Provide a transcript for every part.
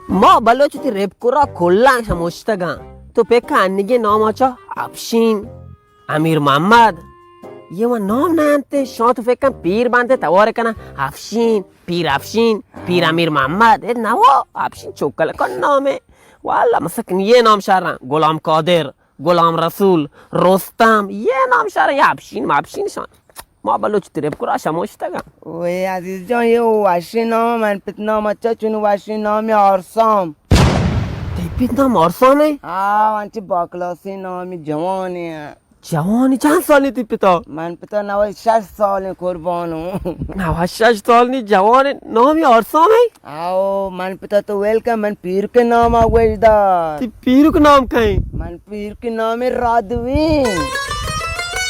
ما بلوچ تی ریپ کرا کلاں شموشتگاں۔ تو پکا انگے نام آچا افشین، امیر محمد، یہ و نام نہ انت۔ شما تو پکا پیر بانتے توار کنا، افشین، پیر افشین، پیر امیر محمد، اے نہ وہ افشین چوکل کن نام ہے۔ واللہ مسکن یہ نام شارا، غلام قادر، غلام رسول، رستم، یہ نام شارا، یہ افشین مافشین شان۔ ما بلوچ تی ریپ کرا شموشتگاں۔ اوئے عزیز جان، یہ وشی نام، من پت نام اچھا چون وشی نام آرسام۔ تی پت نام آرسام ہے؟ ہاں، انچی باکلاسی نامی جوانی ہے۔ جوانی چند سالی تی پتا؟ من پتا نوے شش سال قربان ہوں۔ نوے شش سال نی جوانی نامی آرسام ہے؟ آؤ، من پتا تو ویل کن، من پیر کے نام آ گوش دار۔ تی پیرک نام کہیں؟ من پیر کے نام رادوین۔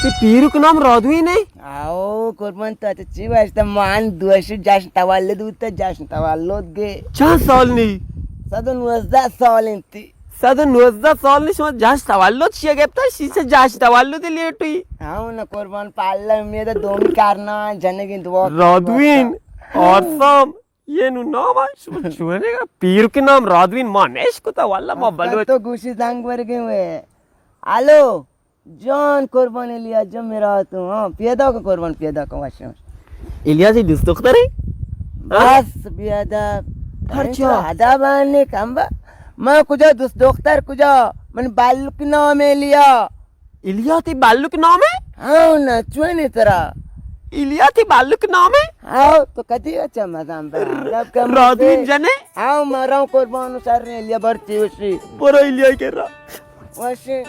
تی پیرک نام رادوین ہے؟ آؤ قربان، تو چی واسطہ؟ من دوشی جشن تولد بوتا، جشن تولد گے۔ چند سال نی؟ صد و نوزدہ سال انتی۔ صد و نوزدہ سال نی شما جشن تولد شیئے گپتا، شیشہ جشن تولد لیٹی۔ ہاں نا قربان، پالہ امید دومی کارنا جنگین دعا۔ رادوین، آرسام، یہ نو نام ہے، شما چونے گا؟ پیرک نام رادوین ما نش کتا، واللہ ما بلوچ۔ تو گوشی زنگ ورگے ہوئے۔ الو۔ جان قربان الیا جان میرا تو، ہاں، پیدا کن قربان، پیدا کن، وش وش۔ الیا تی دوست دختر ہے؟ بس بیادب۔ پرچا؟ ادب آنے کم با۔ من کجا دوست دختر کجا؟ من بالک نام الیا۔ الیا تی بالک نام ہے؟ ہاں نا، چونے ترا؟ الیا تی بالک نام ہے؟ ہاں، تو کدی اچھا مزام با۔ رادوین جنے؟ ہاں، مرا قربان سر الیا برتی وشی۔ برو الیا کے را۔ وشے۔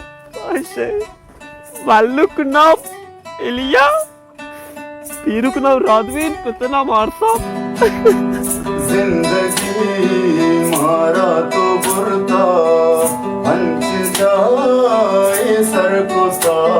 وشے۔ بالک نام الیا، پیرک نام رادوین، پت نام آرسام۔ زندگی مارا تو برتا، انچ جائے سر کو سا